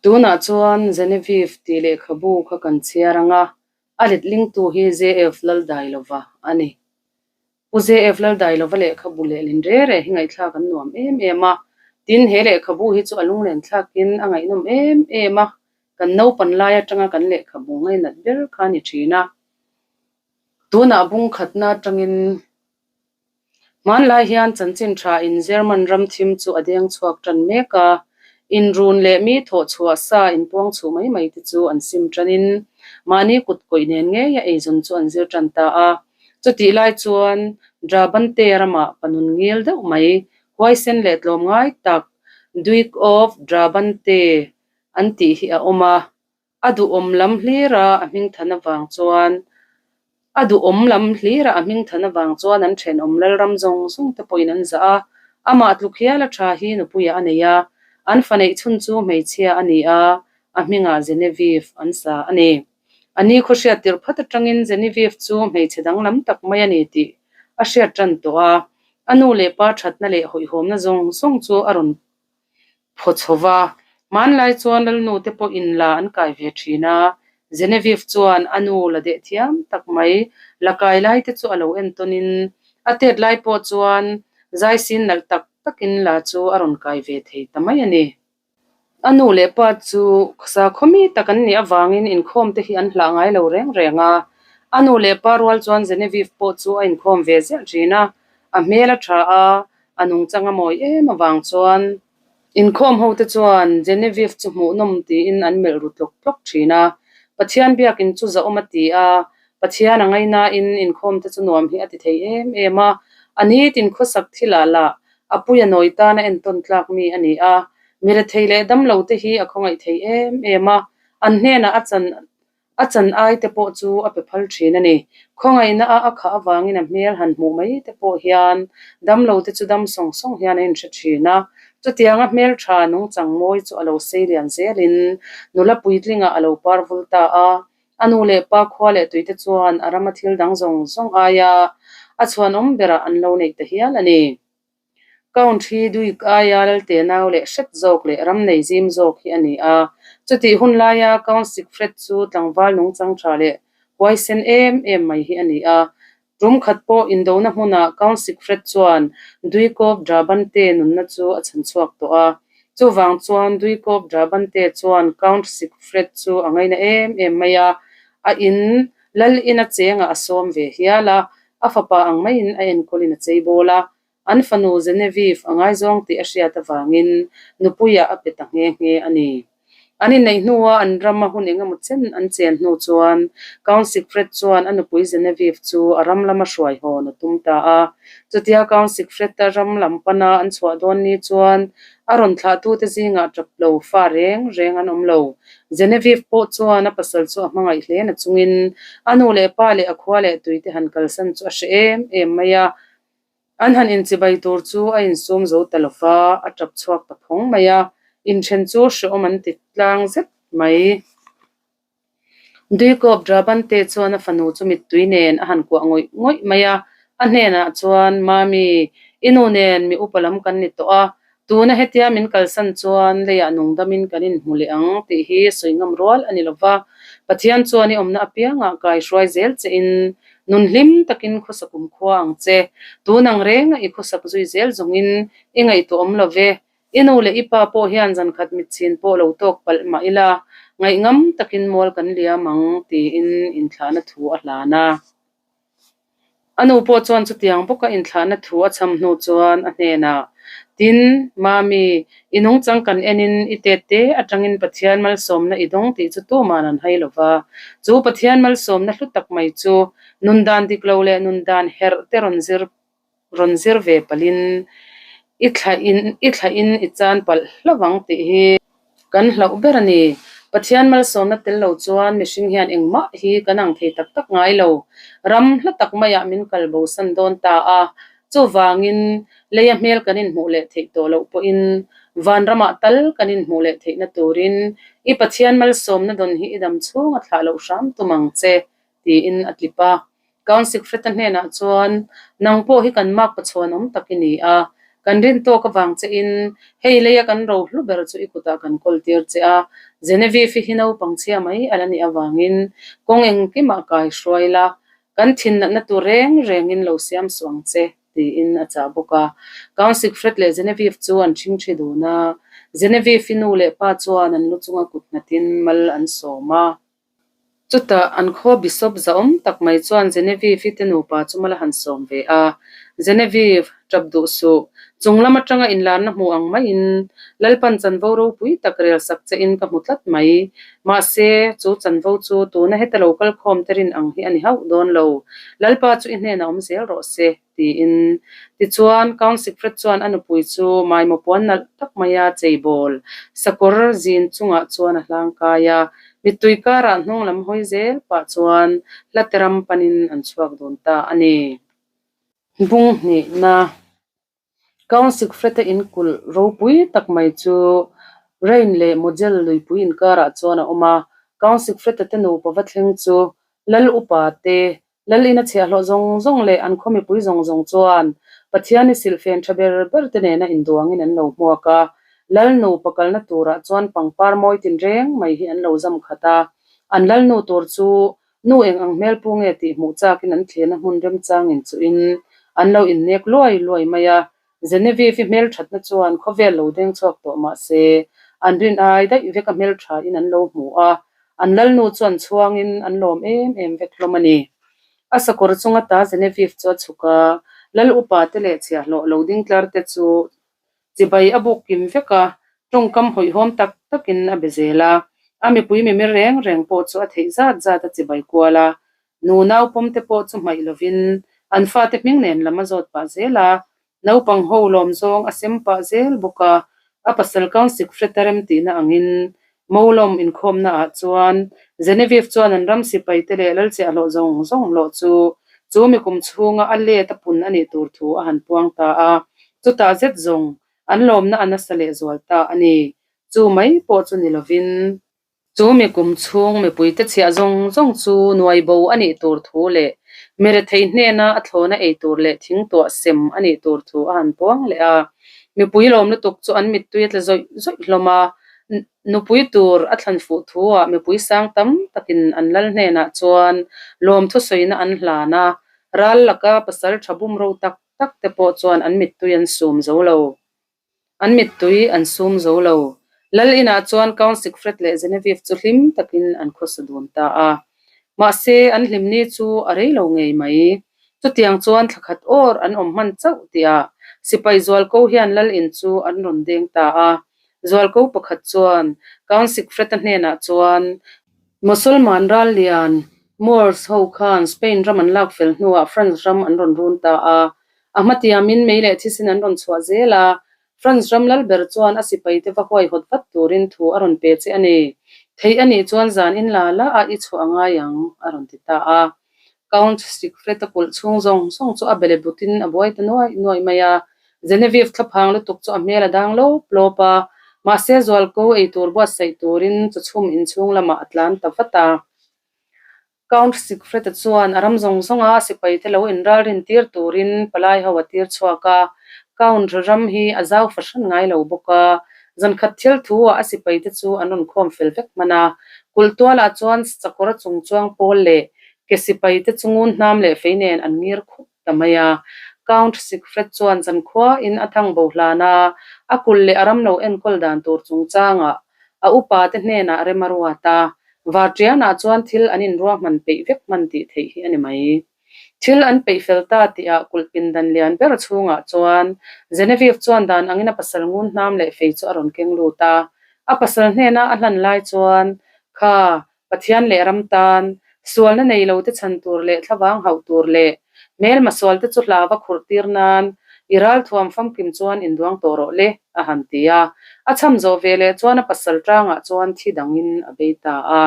Tunah chuan Genevieve tih lehkhabu kha kan chhiar ang a, a letlingtu hi JF Laldailova a ni. Pu JF Laldailova lehkhabu lehlin re re hi ngaihthlak an nuam em em a, tin he lehkhabu hi chu a lunglen thlakin a ngaihnawm em em a, kan naupan lai atanga kan lehkhabu ngainat ber kha a ni thin a. Tunah bung khatna atangin Hmanlai hian chanchin tha in German ram thim chu a deng chhuak tan mek a, inrun leh mi thawh chhuah sa inpuang chhuh mai mai te chu an sim tanin mahni kut kawih nen ngeia eizawn chu an zir tan ta a. Chutih lai chuan Brabante ramah panun ngil deuh mai, huaisen leh tlawm ngai tak Duke of Brabante an tih hi a awm a. A duhawm lam hlira a hming than avang chuan A duhawm lam hlira a hming than avang chuan an thenawm lalram zawng zawng te pawhin an zah a, amah tluk hial a tha hi nupuiah a nei a, an fa neih chhun chu hmeichhia a ni a, a hmingah Genevieve an sa a ni. A ni khaw hriat tirh phat atangin Genevieve chu hmeichhe danglam tak mai a ni tih a hriat tan tawh a, a nu leh pa thatna leh hawihhawmna zawng zawng chu a rawn Phaw chho va, hmanlai chuan lalnu te pawh in la an kai ve thin a, Genevieve chuan a nu la deh thiam tak mai, la kai lai te chu a lo entawn in a tet lai pawh chuan zaisin nalh tak tak in la chu a rawn kai ve thei ta mai a ni. A nu leh pa chu sakhaw mi tak an nih avangin inkhawm te hi an hlah ngai lo reng reng a, a nu leh pa rual chuan Genevieve pawh chu a inkhawm ve ziah thin a, a hmel a tha a, A nungchang a mawi em avang chuan inkhawm ho te chuan Genevieve chu hmuhnawm tiin an melh ru tlawk tlawk thin a. Pathian biakin chu zahawm a ti a, Pathian a ngainain inkhawm te chu nuam hi a ti thei em em a. A nitin khawsak thilah lah a puia nawi tana entawn tlak mi a ni a. Mi rethei leh damlo te hi a khawngaih thei em em a, an hnenah a chan A chan ai te pawh chu a pe phal thin a ni. Khawngaihna a a khah avangin a hmel han hmuh mai te pawh hian damlo te chu dam sawng sawng hian a inhre thin a. Chutianga hmel tha nungchang mawi chu a lo sei lian zelin nula puitlingah a lo par vul ta a. A nu leh pa khua leh tui te chuan a rama thil dang zawng zawng aia a chhuanawm berah an lo neih ta hial a ni. Count hi Duik aia Lalte nau leh hret zawk leh ram nei zim zawk hi a ni a. Chutih hun laia Count Siegfried chu tlangval nungchang tha leh huaisen em em mai hi a ni a. Tum khat pawh indona hmunah Count Siegfried chuan Duik of Brabante nunna chu a chhan chhuak tawh a. Chuvang chuan Duik of Brabante chuan Count Siegfried chu a ngaina em em mai a, a in Lal ina chengah a sawm ve hial a. A fapa ang maiin a enkawlin a chei bawl a, an fanu Genevieve a ngaizawng tih a hriat avangin nupuiah a pe ta nghe nghe a ni. An inneih hnua an rama hun engemaw chen an chen hnu chuan Count Siegfried chuan a nupui Genevieve chu a ram lama hruai hawn a tum ta a. Chutia Count Siegfried-a ram lam pana an chhuah dawn ni chuan A rawn thlahtute zingah tap lo fa reng reng an awm lo. Genevieve pawh chuan a pasal chu a hmangaih hle na chungin a nu leh pa leh a khua leh tuite han kalsan chu a hre em em mai a. An han inchibai tur chu a insum zo ta lo va, a tap chhuak ta phawng mai a. Inthen chu hrehawm an ti tlang zet mai. Duikawp Drabante chuan a fanu chu mittui nen a han kuah ngawih ngawih mai a, a hnenah chuan, Mami, i nu nen mi upa lam kan ni tawh a, tuna hetia min kalsan chuan leiah nungdamin kan inhmu leh ang tih hi sawi ngam rual a ni lo va, Pathian chuan i awmna apiangah kai hruai zel chein nun hlim takin khawsak um khua ang che, tun ang renga i khawsak zui zel zawngin i ngaihtuah awm lo ve, I nu leh i pa pawh hian zankhat mitchhin pawh lo tawk palh mah ila, ngaihngam takin mual kan liam ang, tiin inthlahna thu a hlan a. A nu pawh chuan chutiang bawka inthlahna thu a chham hnu chuan a hnenah, Tin, Mami, i nungchang kan enin i tet te atangin Pathian malsawmna i dawng tih chu tuman an hai lo va. Chu Pathian malsawmna hlu tak mai chu nundan dik lo leh nundan herh te rawn zir rawn zir ve palhin i thlah in i thlah in i chan palh hlauh ang tih hi kan hlauh ber a ni. Pathian malsawmna tel lo chuan mihring hian engmah hi kan ang thei tak tak ngai lo. Ram hla tak maiah min kal bosan dawn ta a, chuvangin leia hmel kan inhmuh leh theih tawh loh pawhin vanramah tal kan inhmuh leh theihna turin i Pathian malsawmna dawn hi i dam chhunga thlah loh hram tum ang che tiin a tlip a. Count Siegfried-a hnenah chuan, Nang pawh hi kan mak pachhuan awm tak i ni a. Kan rin tawk avang che in hei leia kan ro hlu ber chu i kutah kan kawl tir che a, Genevieve hi naupang chhia mai a la nih avangin kawng engkimah kai hruai la, kan thin natna tur reng rengin lo siam suh ang che, tiin a chah bawk a. Count Siegfried leh Genevieve chu an ṭhingṭhi dun a, Genevieve-i nu leh pa chuan an lu chunga kut nghatin mal an sawm a. Chutah an khaw Bishop zahawm tak mai chuan Genevieve-i te nupa chu mal a han sawm ve a, Genevieve, ṭap duh suh, chung lam aṭanga inlarna hmu ang maiin Lalpan chanvo ropui tak rel sak che in ka hmu tlat mai. Mahse, chu chanvo chu tuna heta lo kal khawm te rin ang hi a ni hauh dawn lo. Lalpa chu i hnenah awm zel rawh se. tiin. Tichuan, Count Siegfried chuan a nupui chu maimaw puan nalh tak maia cheibawl sakawr zin chungah chuan a hlang kai a. Mittui karah hnung lam hawi zel pah chuan hlate ram panin an chhuak dun ta a ni. Bung hnihna. Count Siegfried-a inkulh ropui tak mai chu Rhein leh Mosel luipui inkarah chuan a awm a. Count Siegfried-a te nupa va thleng chu Lal upa te, Lal ina chhiahhlawh zawng zawng leh an khaw mipui zawng zawng chuan Pathian i silhfen tha ber ber te nena induangin an lo hmuak a. Lal nupa kalna turah chuan pangpar mawi tinreng mai hi an lo zam khat a. An lal nu tur chu Nu eng ang hmel pu nge tih hmuh chakin an thlirna hmun remchangin chuhin an lo innek luai luai mai a. Genevieve-i hmelthatna chuan khawvel lo deng chhuak tawh mah se, an rin ai daih vek a hmelthain an lo hmu a, an lalnu chuan chhuangin an lawm em em vek hlawm a ni. A sakawr chunga ta Genevieve chu a chhuk a, lal upa te leh chhiahhlawh lo ding tlar te chu Chibai a buk kim vek a, tawngkam hawihhawm tak takin a be zel a. A mipui mimir reng reng pawh chu a theih zat zat a chibai kual a. Nu naupawm te pawh chu hmaih lovin an fate hming nen lam a zawt pah zel a. Naupang ho lawm zawng a sem pah zel bawk a. A pasal Count Siegfried-a remtihna angin Molawm inkhawmna ah chuan Genevieve chuan an ram sipai te leh Lalchiahhlawh zawng zawng hlawh chu chu mi kum chhunga a let a pun a nih tur thu a han puang ta a, chutah zet zawng an lawmna a nasa leh zual ta a ni. Chu mai pawh chu ni lovin, chu mi kum chhung mipuite chhiah zawng zawng chu nuai bo a nih tur thu leh mirethei hnena a thlawna ei tur leh thing tuah sem a nih tur thu a han puang leh a. Mipui lawm lutuk chu an mittui a tla zawih zawih hlawm a, Nupui tur a thlan fuh thuah mipui sang tam takin an lal hnenah chuan lawmthusawina an hlan a, ral laka pasal tha bumro tak tak te pawh chuan an mittui an sum zo lo. An mittui an sum zo lo. Lal inah chuan Count Siegfried leh Genevieve chu hlim takin an khawsa dun ta a. Mahse, an hlimni chu a rei lo ngei mai. Chutiang chuan thla khat awr an awm hman chauh tihah sipai zualko hian lal in chu an rawn deng ta a. Zualko pakhat chuan Count Siegfried-a hnenah chuan, Mosolman ral lian Moors ho khan Spain ram an lak fel hnuah France ram an rawn run ta a. A hmatiamin mei leh thisen an rawn chhuah zel a, France ram lal ber chuan a sipaite va huaihawt vat turin thu a rawn pe che a ni. Theih a nih chuan zan in la la a i chhuah a ngai ang, a rawn ti ta a. Count Siegfried-a kulh chhung zawng zawng chu a bele butin a buai ta nuaih nuaih mai a. Genevieve thlaphang lutuk chu a hmel a dang lawp lawp a, mahse zualko ei tur buatsaih turin chawchhum inchhung lamah a tlan ta vat a. Count Siegfried-a chuan a ram zawng zawnga a sipaite lo inralrin tir turin palai ho a tir chhuak a, Count ram hi a zau fahran ngai lo bawk a, zankhat thil thu-ah a sipaite chu an rawn khawm fel vek hman a. Kulh tualah chuan sakawr chung chuang pawl leh ke sipaite chu ngun hnam leh fei nen an ngir khup ta mai a. Count Siegfried chuan zankhuain a thang bo hlan a, a kulh leh a ram lo enkawl dan tur chungchangah A upa te hnenah rem a ruat a, Varṭianah chuan thil an inruahman peih vek hman tih theih hi a ni mai. Thil an peih fel ta tihah kulh pindan lian ber chhungah chuan Genevieve chuan dan angin a pasal ngun hnam leh fei chu a rawn keng lut a. A pasal hnena a hlan lai chuan, Kha, Pathian leh ram tan, sualna nei lo te chhan tur leh thlavang hauh tur leh hmelma sual te chu hlava khurh tir nan i ralthuam famkim chuan induang tawh rawh le, a han ti a. A chham zawh ve leh chuan a pasal tangah chuan thi dangin a bei ta a.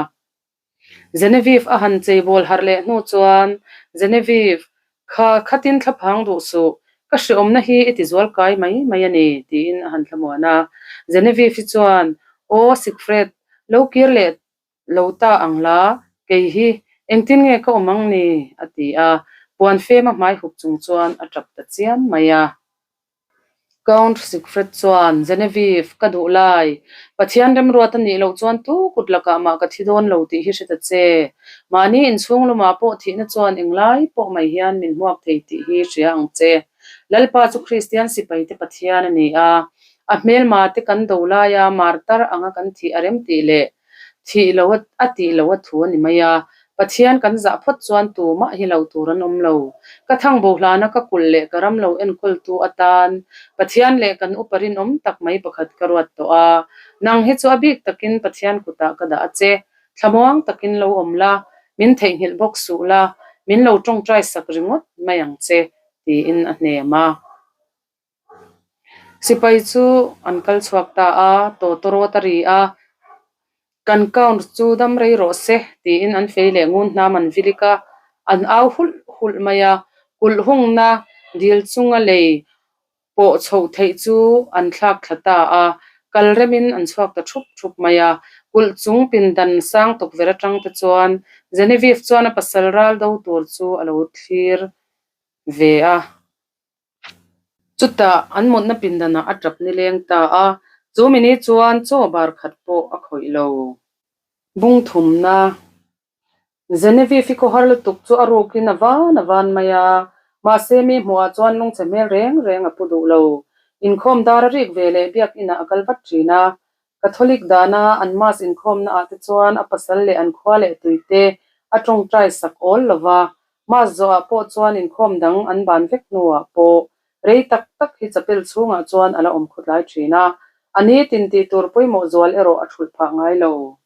Genevieve a han cheibawl harh leh hnu chuan, Genevieve, kha khatin thlaphang duh suh, ka hreawmna hi i tizual kai mai mai a ni, tiin a han thlamuan a. Genevieve hi chuan, Aw Siegfried, lo kir leh lo ta ang la, kei hi engtin nge ka awm ang ni? a ti a, puan fem a hmai hup chung chuan a tap ta chiam mai a. Count Siegfried chuan, Genevieve, ka duh lai. Pathian remruat a nih loh chuan tu kut lakah mah ka thi dawn lo tih hi hre ta che. Mahni inchhung lumah pawh thihna chuan englai pawh mai hian min hmuak thei tih hi hria ang che. Lalpa chu Kristian sipaite Pathian a ni a, a hmelma te kan do laia martar anga kan thih a rem tih leh thih lo a tih lo a thu a ni mai a, Pathian kan zah phawt chuan tumah hi lo tur an awm lo. Ka thangbo hlana ka kulh leh ka ram lo enkawltu atan Pathian leh kan upa rinawm tak mai pakhat ka ruat tawh a, nang hi chu a bik takin Pathian kutah ka dah a che. Thlamuang takin lo awm la, min theihnghilh bawk suh la, min lo tawngtai sak ringawt mai ang che, tiin a hnem a. Sipai chu an kal chhuak ta a, tawtawrawt a ri a, Kan count chu dam rei rawh se, tiin an fei leh ngun hnam an vilik a, an au hulh hulh mai a, kulh hungna dil chunga lei pawh chhoh theih chu an thlak thla ta a, kal remin an chhuak ta thup thup mai a, kulh chung pindan sang tukverh atang te chuan Genevieve chuan a pasal ral do tur chu a lo thlir ve a. Chutah an mutna pindanah a tap nileng ta a, chu mini chuan chaw bar khat pawh a khawih lo. Bung thumna Genevieve-i khawhar lutuk chu a rukin a van a van mai a, mahse mi hmuhah chuan lungchhe hmel reng reng a pu duh lo. Inkhawm dar a rik ve leh biakinah a kal vat thin a, Catholic dana an Mass inkhawmna ah te chuan a pasal leh an khua leh tui te a tawngtai sak awl lo va, Mass zawhah pawh chuan inkhawm dang an ban vek hnuah pawh rei tak tak hi chapel chhungah chuan a la awm khawtlai thin a, a nitin tih tur pawimawh zual erawh a thulh phah ngai lo.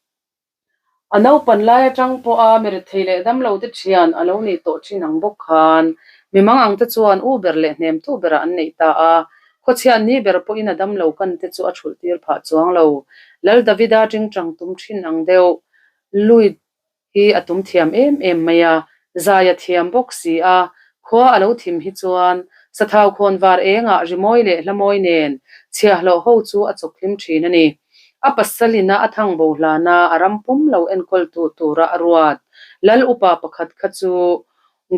A naupan lai atang pawha mi rethei leh damlo te thian a lo nih tawh thin ang bawk khan mi mang ang te chuan u ber leh hnemtu berah an neih ta a, khawchhiat ni ber pawhin a damlo kan te chu a thulh tir phah chuang lo. Lal Davida tingtang tum thin ang deuh Luit hi a tum thiam em em mai a, zai a thiam bawk si a, khua a lo thim hi chuan sathau khawn var engah rimawi leh hlamawi nen chhiahhlawh ho chu a chawk hlim thin a ni. A pasalina a thang bo hlana a ram pum lo enkawltu tura a ruat Lal upa pakhat kha chu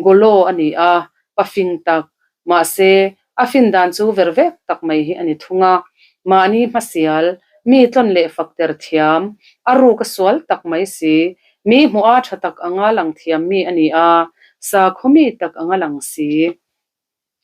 Golo a ni a, pa fing tak, mahse a fin dan chu ver vek tak mai hi a ni thung a. Mahni hmasial, mi tlawn leh fak ter thiam, a ruk a sual tak mai si, mi hmuh a tha tak anga lang thiam mi a ni a, sakhaw mi tak anga lang si.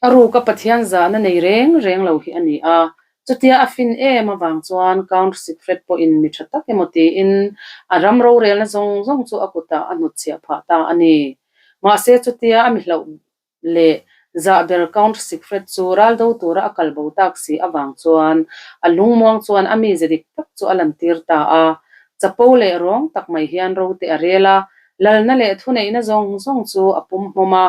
A ruka Pathian zahna nei reng reng lo hi a ni a, chutia a fin em avang chuan Count Siegfried pawhin mi tha tak emaw tiin a ram rorelna zawng zawng chu a kutah a hnutchhiah phah ta a ni. Mahse chutia a mi hlauh leh zah ber Count Siegfried chu ral do tura a kal bo tak si avang chuan a lungmuang chuan a mize dik tak chu a lantir ta a, chapo leh rawng tak mai hian rote a rel a, Lalna leh thuneihna zawng zawng chu a pum hmawm a,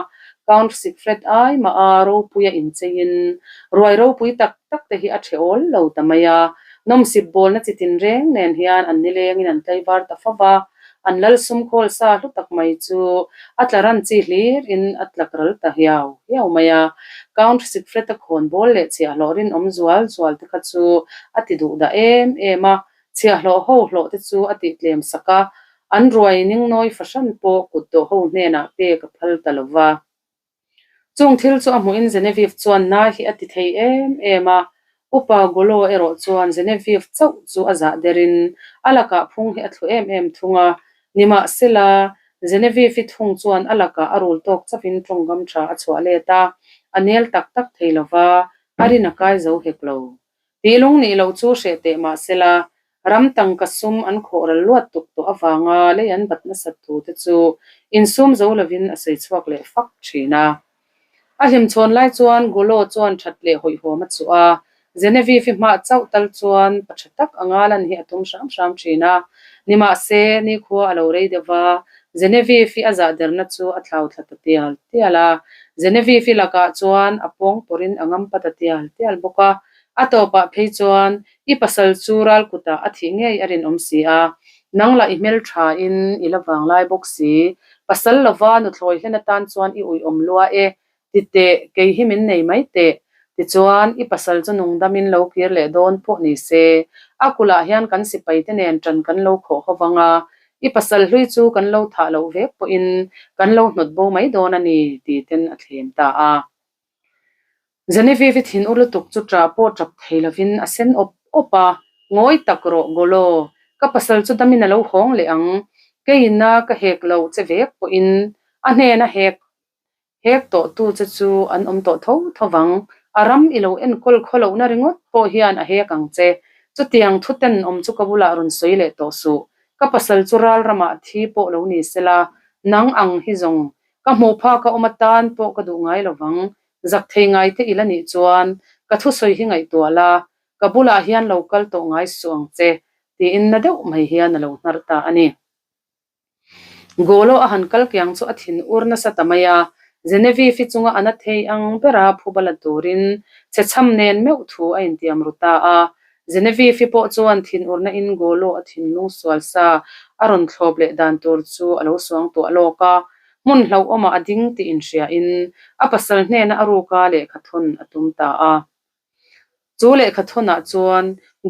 Count Siegfried ai mah a ropuia incheiin ruai ropui tak tak te hi a ṭhe awl lo ta mai a. Nawmsip bawlna chi tinreng nen hian an nilengin an tlaivar ta fo va, an lal sum khawl sa hlu tak mai chu a tla ran chi hlirin a tlak ral ta hiau hiau mai a. Count Siegfried-a khawn bawl leh chhiahhlawh rinawm zual zual te kha chu a ti duh dah em em a, Chhiahhlawh ho hlawh te chu a tih tlem sak a, an ruai ningnawi fahran pawh kut dawh ho hnenah pek a phal ta lo va. Chung thil chu a hmuhin Genevieve chuan na hi a ti thei em em a, Upa Golo erawh chuan Genevieve chauh chu a zah derin a lakah phung hi a thlu em em thung a, nimahsela Genevieve-i thung chuan a lakah a rul tawk chauhin tawngkam tha a chhuah let a, a nel tak tak thei lo va, a rin a kai zo hek lo. Tih lung nih loh chu hreh teh mah sela, ram tangka sum an khawh ral luat tuk tawh avanga lei an bat nasat thu te chu insum zo lovin a sawi chhuak leh fak thin a. A hlimchhawn lai chuan Golo chuan that leh hawihhawm a chhuah a, Genevieve-i hmah chauh tal chuan pa tha tak anga lan hi a tum hram hram thin a. Nimahse, nikhua a lo rei deuh va, Genevieve-i a zahderna chu a thlau thla ta tial tial a. Genevieve-i lakah chuan a pawng pawrin a ngampa ta tial tial bawk a. A tawpah phei chuan i pasal chu ral kutah a thih ngei a rinawm si a. Nang lah i hmelthain i la vanglai bawk si. Pasal lova nuthlawi hlen atan chuan i uiawm lua e. Ti teh, kei hi min nei mai teh. Tichuan, i pasal chu nungdamin lo kir leh dawn pawh ni se, a kulhah hian kan sipaite nen ṭan kan lo khawh ho vang a, i pasal hlui chu kan lo thah loh vek pawhin kan lo hnawt bo mai dawn a ni, ti ten a thlem ta a. Genevieve thin u lutuk chu ṭah pawh ṭap thei lovin a sen awp awp a, Ngawi tak rawh Golo, ka pasal chu damin a lo hawng leh ang, keiin a ka hek lo che vek pawhin a hnena hek hek tawh tu che chu an awm tawh tho tho vang, a ram i lo enkawl khaw lohna ringawt pawh hian a hek ang che, chutiang thu tenawm chu ka bulah rawn sawi leh tawh suh, ka pasal chu ral ramah thi pawh lo ni sela, nang ang hi zawng ka hmuh phak a awm atan pawh ka duh ngai lovang, Zak thei ngai te ila nih chuan ka thusawi hi ngaihtuah la, ka bulah hian lo kal tawh ngai suh ang che, tiin na deuh mai hian a lo hnar ta a ni. Golo a han kal kiang chu a thin ur nasa ta mai a, Genevieve chunga a na thei ang bera phuba la turin chhechham nen meuh thu a intiam ru ta a. Genevieve pawh chuan thin urna in Golo a thinlung sual sa a rawn thlawp leh dan tur chu a lo suangtuah lawk a, Hmun hlauhawmah a ding tih inhriain a pasal hnena a ruka lehkha thawn a tum ta a. Chu lehkha thawnah chuan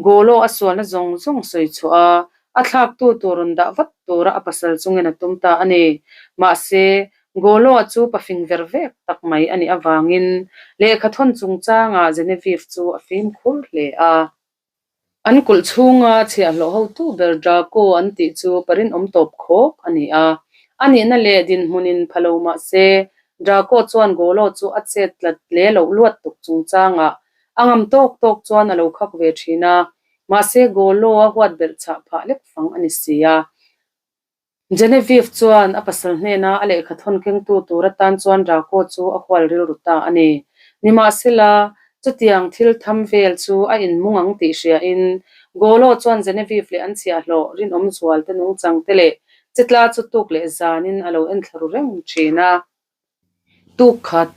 Golo a sualna zawng zawng sawi chhuah a, a thlaktu tur rawn dah vat tura a pasal chungin a tum ta a ni. Mahse, Golo-a chu pafing ver vek tak mai a nih avangin lehkha thawn chungchangah Genevieve chu a fimkhur hle a. An kulh chhunga chhiahhlawh hotu ber Draco an tih chu pa rinawm tawp khawp a ni a. A nihna leh dinhmunin pha lo mah se, Draco chuan Golo chu a chet tlat hle loh luat tuk chungchangah a ngam tawk tawk chuan a lo khak ve thin a. Mahse, Golo a huat belh chhah phah lek fang a ni si a. Genevieve chuan a pasal hnena a lehkha thawn kengtu tur atan chuan Draco chu a hual rilru ta a ni. Nimahsela, chutiang thil tham vel chu a inmung ang tih hriain, Golo chuan Genevieve leh an chhiahhlawh rinawm zual te nungchang te leh chitla chu tuk leh zanin a lo enthla ru reng thin a. Tuk khat,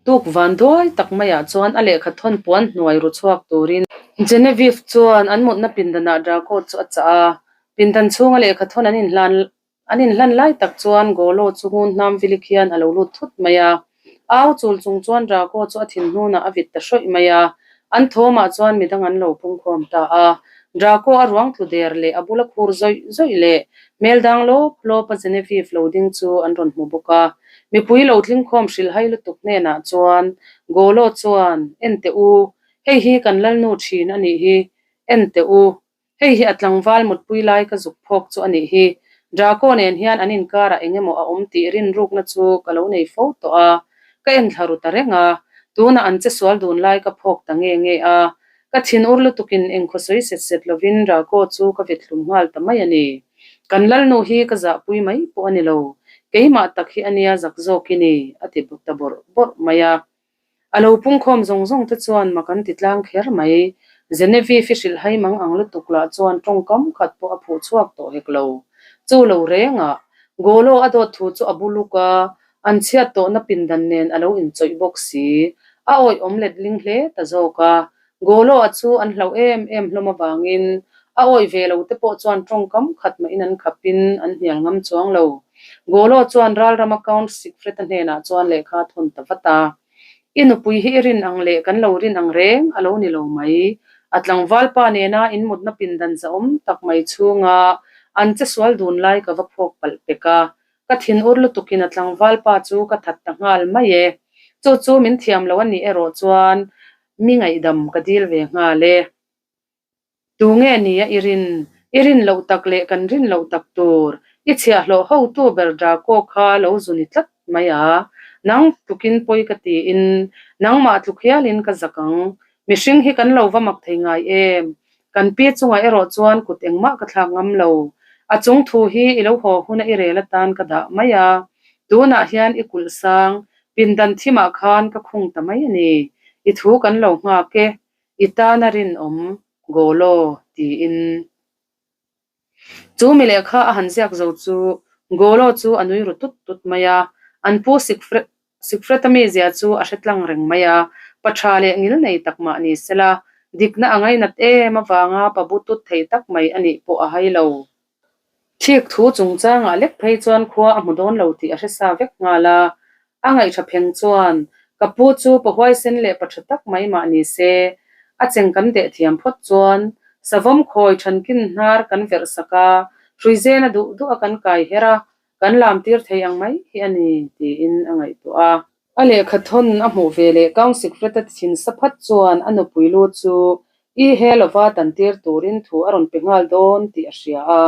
tuk van duai tak maiah chuan a lehkha thawn puan hnuai ru chhuak turin Genevieve chuan an mutna pindanah Draco chu a chah a. Pindan chhunga lehkha thawn an inhlan an inhlan lai tak chuan Golo chu ngun hnam vilik hian a lo lut thut mai a. Au chul chung chuan Draco chu a thin hnunah a vit ta hrawih mai a. An thawmah chuan midang an lo pungkhawm ta a. Draco a ruang tlu der leh a bula khur zawih zawih leh hmel dang lawp lawp a Genevieve lo ding chu an rawn hmu bawk a. Mipui lo tlingkhawm hrilhhai lutuk hnenah chuan Golo chuan, En teh u, hei hi kan lalnu thin a nih hi, en teh u, Hei hi a tlangval mutpui lai ka zuk phawk chu a nih hi. Draco nen hian an inkarah eng emaw a awm tih rinrukna chu ka lo nei fo tawh a, ka enthla ru ta reng a. Tunah an che sual dun lai ka phawk ta nge nge a. Ka thin ur lutukin engkhaw sawi set set lovin Draco chu ka vit hlum nghal ta mai a ni. Kan lalnu hi ka zahpui mai pawh a ni lo, keimah tak hi a nia zak zawk i ni, a ti ta bawrh bawrh mai a. A lo pungkhawm zawng zawng te chuan mak an ti tlang kher mai. Genevieve i hrilh hai mang ang lutuk lah chuan tawngkam khat pawh a phuh chhuak tawh hek lo. Chu lo rengah, Golo a dawt thu chu a bu luk a, an chhiat tawhna pindan nen a lo inchawih bawk si. A awih awm let ling hle ta zawk a. Golo a chu an hlauh em em hlawm avangin a awih ve lo te pawh chuan tawngkam khat mahin an khapin an hnial ngam chuang lo. Golo chuan ralrama Count Siegfried-a hnenah chuan lehkha a thawn ta vat a. I nupui hi i rin ang leh kan lo rin ang reng a lo ni lo mai. A tlangval pa nena inmutna pindan zahawm tak mai chhunga an che sual dun lai ka va phawk palh pek a. Ka thin ur lutukin a tlangval pa chu ka that ta nghal mai e. Chu chu min thiam lo a nih erawh chuan mi ngaihdam ka dil ve nghal e. Tu nge nia i rin? I rin loh tak leh kan rin loh tak tur i chhiahhlawh hotu ber Draco kha lo zu ni tlat mai a. Nang tlukin pawi ka tiin nangmah tluk hialin ka zak ang. Mihring hi kan lo va mak thei ngai em? Kan pi chungah erawh chuan kut engmah ka thlak ngam lo. A chung thu hi i lo haw huna i rel atan ka dah mai a. Tunah hian i kulh sang, pindan thimah khan ka khung ta mai a ni. I thu kan lo nghak e. I tana rinawm Golo tiin. Chu mi lehkha a han ziak zo chu Golo chu a nui ru tut tut mai a, an pu Siegfried-a mizia chu a hre tlang reng mai a, pa tha leh ngil nei tak mah ni sela, dikna a ngainat em avanga pa bu tut thei tak mai a nih pawh a hai lo. Thik thu chungchangah lek phei chuan khua a hmu dawn lo tih a hre sa vek nghal a, a ngaihṭha pheng chuan ka pu chu pa huaisen leh pa ṭha tak mai mah ni se, a cheng kan deh thiam phawt chuan savawm khawi ṭhankin hnar kan verh sak a, hruizena duh duh a kan kai her a, kan lam tir thei ang mai hi a ni, tiin a ngaihtuah a. A lehkha thawn a hmuh ve leh Count Siegfried-a thin sa phat chuan a nupui lu chu i he lova tan tir turin thu a rawn pe nghal dawn tih a hria a.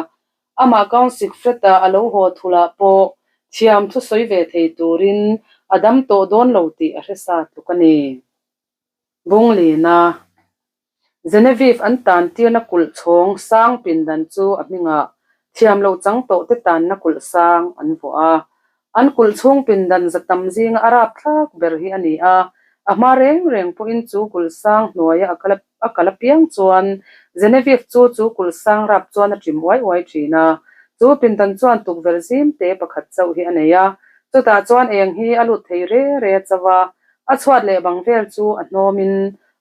Amah Count Siegfried-a a lo haw thulah pawh thiam thu sawi ve thei turin a dam tawh dawn lo tih a hre sa tluk a ni. Bunglina Genevieve an tan tirna kulh chhawng sang pindan chu a hmingah thiam loh chang tawh te tanna kulh sang an vuah a. An kulh chhung pindan za tam zinga a rap thlak ber hi a ni a, a hma reng reng pawhin chu kulh sang hnuaia a kal a kal apiang chuan Genevieve chu chu kulh sang rap chuan a ṭim uai uai ṭhin a. Chu pindan chuan tukverh zim te pakhat chauh hi a nei a, chutah chuan eng hi a lut thei re re chauh a, A chhuat leh bang vel chu a hnawmin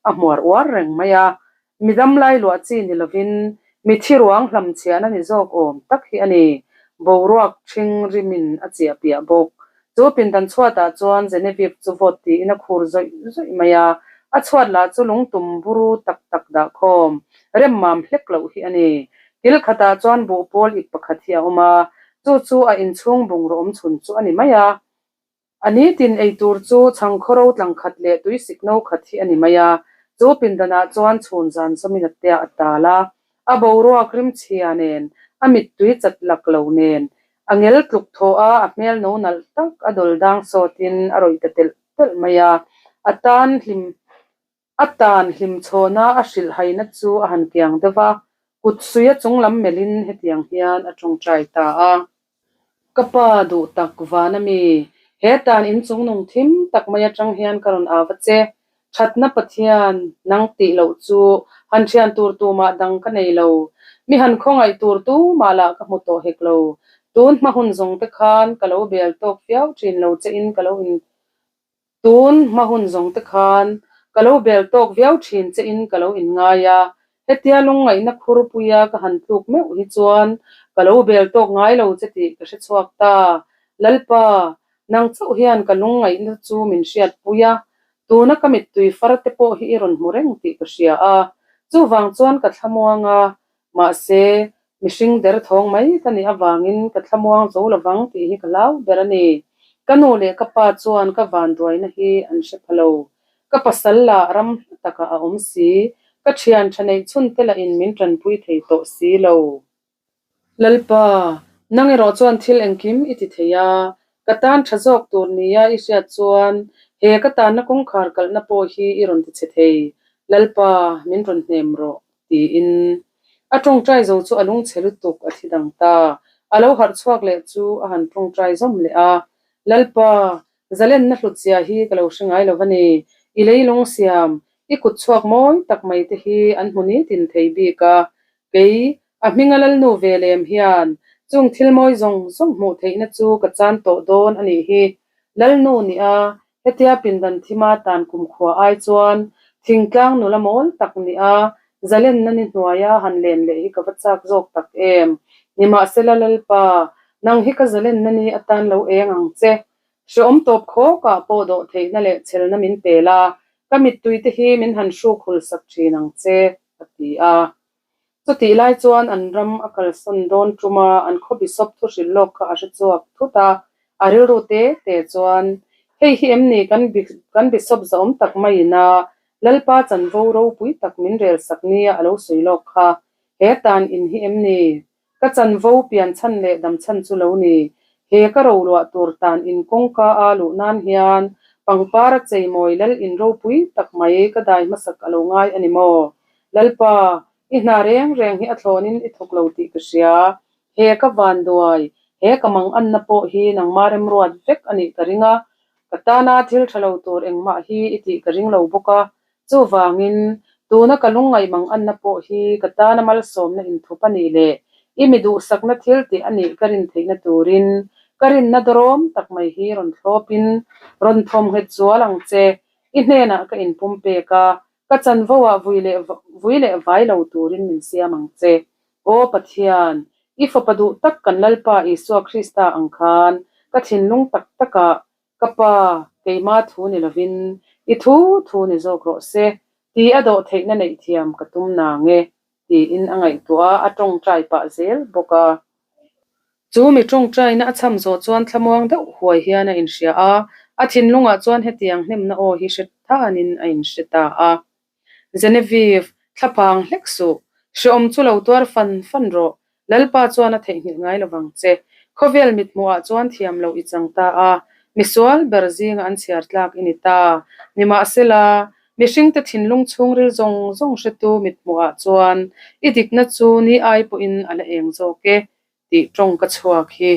a hmuar uar reng mai a, mi damlai luah chi ni lovin mi thi ruang hlam chhiahna ni zawk awm tak hi a ni. Boruak ṭhing rimin a chiah piah bawk. Chu pindan chhuatah chuan Genevieve chu vawt tiin a khur zawih zawih mai a, a chhuat lah chu lungtum buru tak tak dah khawm rem mam hlek loh hi a ni. Kil khatah chuan buhpawl ip pakhat hi a awm a, chu chu a inchhung bungraw awm chhun chu a ni mai a. A nitin ei tur chu chhangkhaw ro tlang khat leh tui sik no khat hi a ni mai a, chu pindanah chuan chhun zan sawmin a tea a tal a, a boruak rimchhia nen, a mittui chat lak lo nen, a ngel tluk thaw a, a hmel no nalh tak a dawl dang sawtin a rawih ta telh telh mai a, a tan hlim A tan hlimchhawna a hrilhhaina chu a han kiang deuh a, kut suia chunglam melhin hetiang hian a tawngtai ta a. Ka pa duh tak van a mi, he tan inchung nung thim tak mai atang hian ka rawn au a che. Thatna Pathian, nang tih loh chu han thian tur tumah dang ka nei lo. Mi han khawngaih tur tumah lah ka hmu tawh hek lo. Tun hma hun zawng te khan ka lo bel tawk viau thin lo che in ka lo in Tun hma hun zawng te khan ka lo bel tawk viau thin che in ka lo inngai a, hetia lungngaihna khurpuia ka han tluk meuh hi chuan ka lo bel tawk ngai lo che tih ka hre chhuak ta. Lalpa, nang chauh hian ka lungngaihna chu min hriatpui a, tuna ka mittui far te pawh hi i rawn hmu reng tih ka hria a, chuvang chuan ka thlamuang a, mahse, Mihring derthawng mai ka nih avangin ka thlamuang zo lovang tih hi ka hlau ber a ni. Ka nu leh ka pa chuan ka vanduaina hi an hre pha lo. Ka pasal lah ram hla takah a awm si, ka thian tha neih chhun te lahin min tanpui thei tawh si lo. Lalpa, nang erawh chuan thil engkim i ti thei a, ka tan tha zawk tur nia i hriat chuan he ka tanna kawngkhar kalhna pawh hi i rawn ti chhe thei. Lalpa, min rawn hnem rawh. Tiin a tawngtai zo chu a lungchhe lutuk a thi dang ta. A lo harh chhuak leh chu a han tawngtai zawm leh a, Lalpa, zalenna hlut zia hi ka lo hre ngai lo va ni. I leilung siam, i kut chhuak mawi tak mai te hi an hmu nitin thei bik a. Kei, a hminga lalnu ve lem hian chung thil mawi zawng zawng hmuh theihna chu ka chan tawh dawn a nih hi. Lalnu nia, Hetia pindan thima tan kumkhua ai chuan thingtlang nula mawl tak nia zalenna ni hnuaia han len leh hi ka va chak zawk tak em. Nimahsela Lalpa, nang hi ka zalenna ni atan lo eng ang che. Hreawm tawp khawkah pawh dawh theihna leh chhelna min pe la, ka mittui te hi min han hruk hul sak thin ang che, a ti a. Chutih lai chuan an ram a kalsawn dawn tum a, an khaw Bishop thu hrilh lawk kha a hre chhuak thut a, a rilru te te chuan, Hei hi em ni kan kan Bishop zahawm tak maiin a Lalpa chanvo ropui tak min rel sak nia a lo sawi lawk kha, he tan in hi em ni? Ka chanvo pian chhan leh dam chhan chu lo ni. He ka roluah tur tan in kawngka a luh nan hian pangpar a cheimawi lal in ropui tak mai ka dai hmasak a lo ngai a ni maw? Lalpa, i hna reng reng hi a thlawnin i thawk lo tih ka hria. He ka vanduai, he ka manganna pawh hi nangmah remruat vek a nih ka ring a, ka tana thil tha lo tur engmah hi i tih ka ring lo bawk a. Chuvangin, tuna ka lungngaih manganna pawh hi ka tana malsawmna inthup a nih leh i mi duhsakna thil tih a nih ka rin theihna turin ka rinna dawrawm tak mai hi rawn thlawpin rawn thawmnghet zual ang che. I hnenah ka inpumpek a, Ka chanvo ah vui leh vui leh vai lo turin min siam ang che. Aw Pathian, i fapa duh tak kan Lalpa Isua Krista ang khan ka thinlung tak takah ka Pa, keima thu ni lovin i thu thu ni zawk rawh se, ti a dawh theihna neih thiam ka tum nang e, tiin a ngaihtuah a, a tawngtai pah zel bawk a. Chu mi tawngtaina a chham zawh chuan thlamuang deuh huai hian a inhria a, A thinlungah chuan hetiang hnemna aw hi hre thanin a inhre ta a. Genevieve, thlaphang hlek suh. Hreawm chu lo tuar fan fan rawh. Lalpa chuan a theihnghilh ngai lo vang che. Khawvel mithmuhah chuan thiam loh i chang ta a, misual ber zinga an chhiar tlak i ni ta. Nimahsela, mihringte thinlung chhungril zawng zawng hretu mithmuhah chuan i dikna chu ni ai pawhin a la eng zawk e, tih tawng ka chhuak hi.